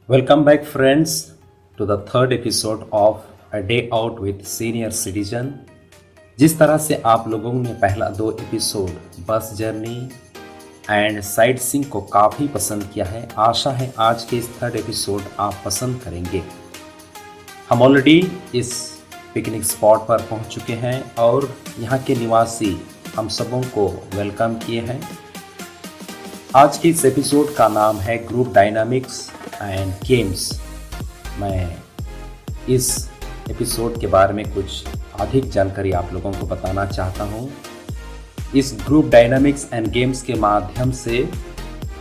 Welcome back friends to the third episode of a day out with senior citizen. जिस तरह से आप लोगों ने पहला दो episode bus journey and sight seeing को काफ़ी पसंद किया है, आशा है आज के इस थर्ड एपिसोड आप पसंद करेंगे। हम ऑलरेडी इस पिकनिक स्पॉट पर पहुंच चुके हैं और यहाँ के निवासी हम सबों को welcome किए हैं। आज के इस एपिसोड का नाम है ग्रुप डायनामिक्स एंड गेम्स। मैं इस एपिसोड के बारे में कुछ अधिक जानकारी आप लोगों को बताना चाहता हूँ। इस ग्रुप डायनामिक्स एंड गेम्स के माध्यम से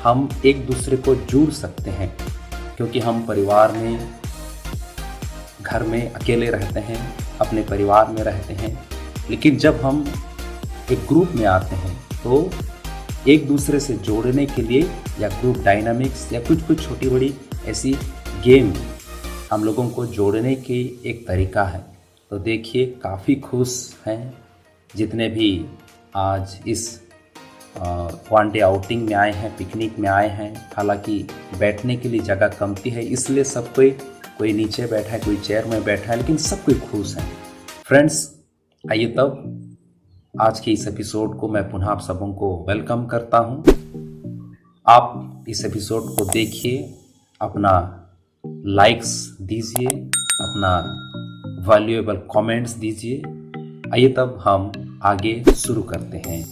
हम एक दूसरे को जुड़ सकते हैं, क्योंकि हम परिवार में, घर में अकेले रहते हैं, अपने परिवार में रहते हैं, लेकिन जब हम एक ग्रुप में आते हैं तो एक दूसरे से जोड़ने के लिए या ग्रुप डायनामिक्स या कुछ कुछ छोटी बड़ी ऐसी गेम हम लोगों को जोड़ने की एक तरीका है। तो देखिए, काफ़ी खुश हैं जितने भी आज इस वन डे आउटिंग में आए हैं, पिकनिक में आए हैं। हालांकि बैठने के लिए जगह कमती है, इसलिए सब कोई कोई नीचे बैठा है, कोई चेयर में बैठा है, लेकिन सब कोई खुश हैं। फ्रेंड्स, आइए तब आज के इस एपिसोड को मैं पुनः आप सबों को welcome करता हूं। आप इस एपिसोड को देखिए, अपना लाइक्स दीजिए, अपना वैल्यूएबल कमेंट्स दीजिए। आइए तब हम आगे शुरू करते हैं।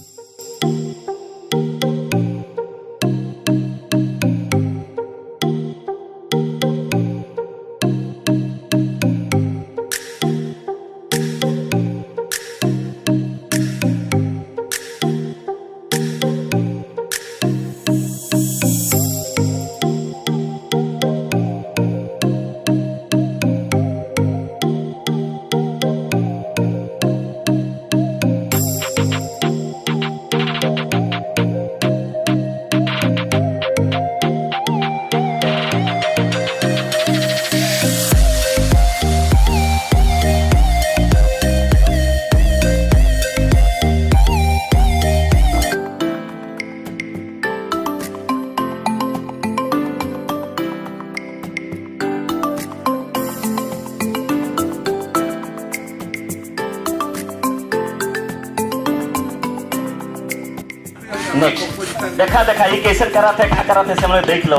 देखा देखा, ये कैसे कराते, क्या कराते से हमने देख लो।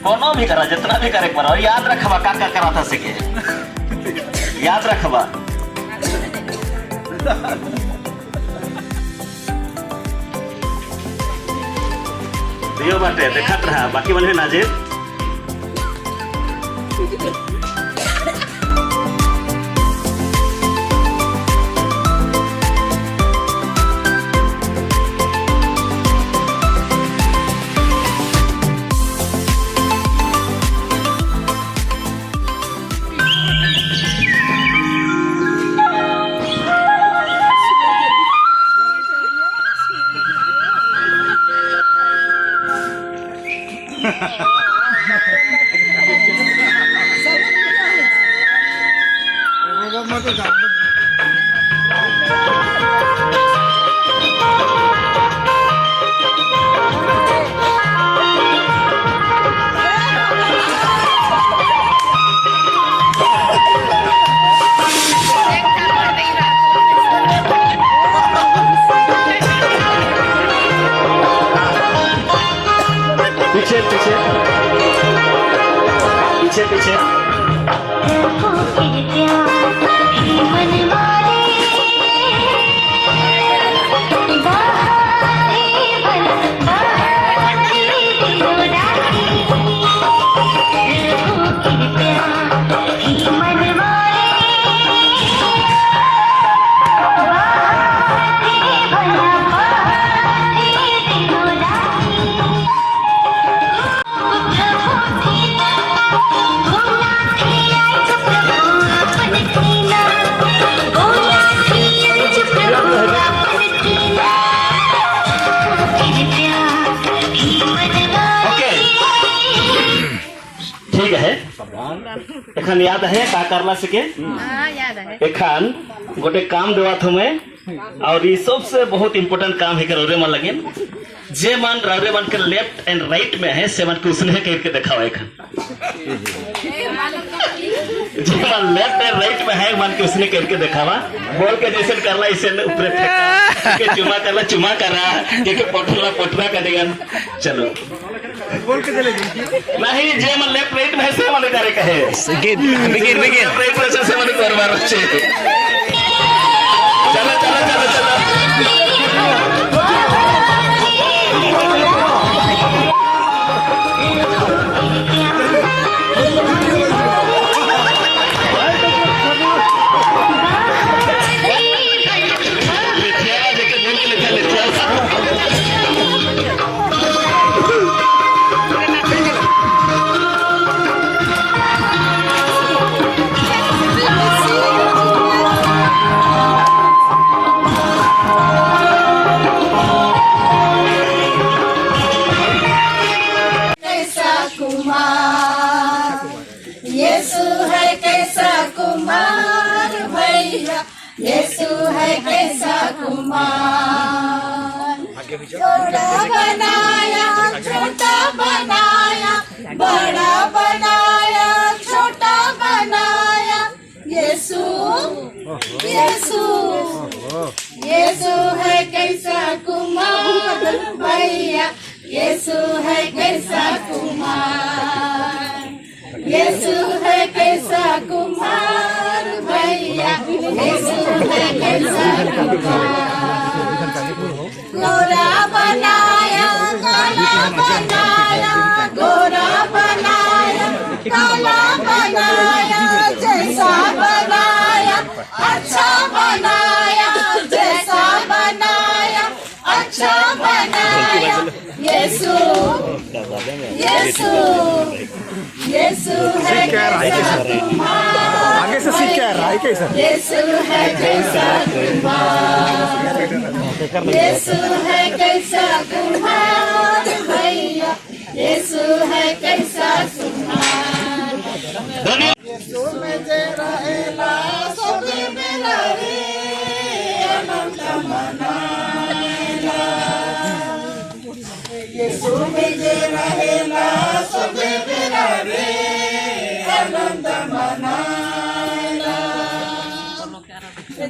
कोनो भी करा, जितना भी करे पर और याद रखवा का का कराता से के याद रखवा। दियो बाटे देखत रहा, बाकी बने नाजिर। पीछे पीछे पीछे पीछे। ओके, ठीक है। एखन याद है का करला सके? हाँ, याद है। एखन गोटे काम देवा थमे। और ये सबसे बहुत इम्पोर्टेंट काम है रौरे मन लगे जे मन रौरे मन के लेफ्ट एंड राइट में है से मन के उसने करके दिखाओ एक। जे मन लेफ्ट एंड राइट में है मन के उसने करके दिखावा। बोल के जैसे करला इसे ऊपर फेंका के चुमा करला चुमा करा के के पटला पटला करेगा। चलो बोल के चले। नहीं, जे मन लेफ्ट राइट में है से मन करे कहे। Begin, begin. Right में से मन करवा रचे। चलो चलो चलो चलो। लिथिया जेके बोल के लिथिया लिथिया। कैसा कुमार यीशु है, कैसा कुमार भैया यीशु है, कैसा कुमार। छोटा बनाया, छोटा बनाया, बड़ा बनाया, छोटा बनाया यीशु, यीशु, यीशु है कैसा कुमार भैया यीशु है, कैसा कुमार यीशु है, कैसा कुमार भैया यीशु है, कैसा कुमार। गोरा बनाया, काला बनाया, गोरा बनाया, काला बनाया, जैसा बनाया अच्छा बनाया, जैसा बनाया अच्छा बनाया यीशु, यीशु, यीशु है कैसा कुमार। आगे से सीख के आ रहा है कैसा। यीशु है कैसा कुमार, यीशु है कैसा कुमार भैया यीशु है कैसा कुमार। धन्यवाद। में जे रहेला सबे बेरा रे आनंद मनाएला। यीशु में जे रहेला सबे बेरा रे आनंद मनाएला।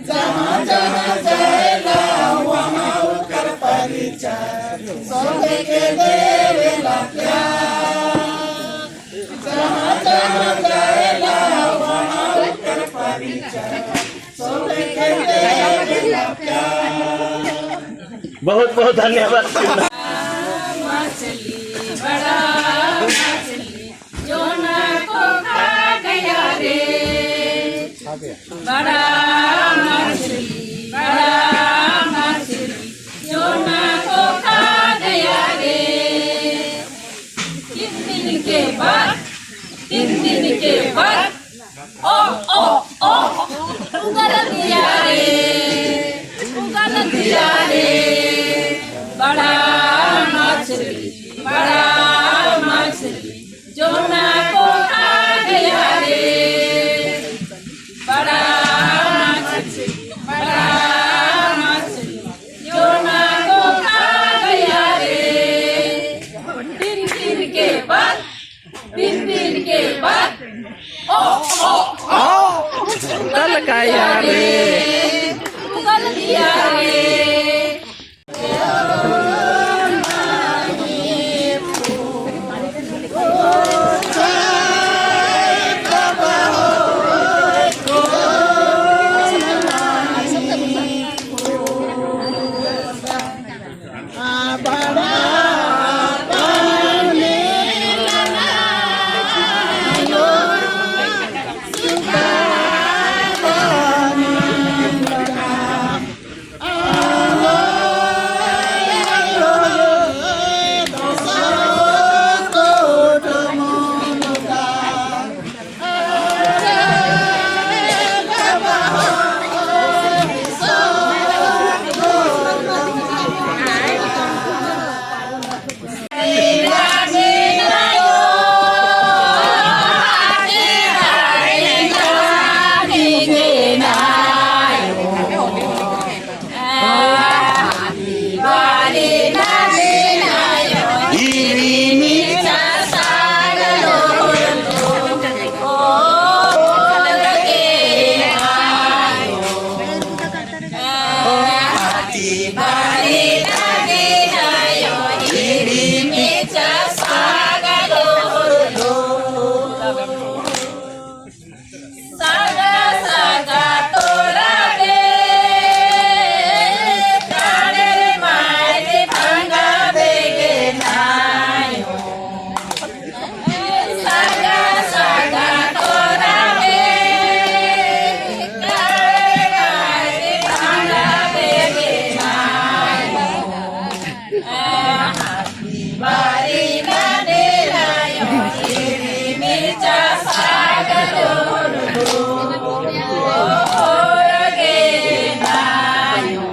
जहाँ जहाँ जाएला वहाँ ओकर परिचय सबे के देवेला प्यार। जहाँ जहाँ जाएला वहाँ ओकर परिचय सबे के देवेला प्यार। बहुत बहुत धन्यवाद। मछली बड़ा मछली जोना को खा गया रे। बड़ा मछली, बड़ा मछली जोना को खा गया रे। 3 दिन के बाद, 3 दिन के बाद ओ ओ ओ उगल दिया रे, उगल दिया रे। बड़ा मछली, बड़ा मछली जोना को खा गया रे। बड़ा मछली, बड़ा मछली जोना को खा गया रे। 3 दिन के बाद, 3 दिन के बाद ओ ओ ओ उगल गया रे, उगल दिया रे। बारी लागे नायो हिरिमीच्या सागालो. सागा सागा तोरा गे प्राणेर मायरे भांगा बेगे नायो. सागा सागा तोरा गे प्राणेर मायरे भांगा बेगे नायो. बारी लागे नायो हिरिमीच्या सागरो गे नायो.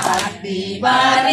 हाती बारी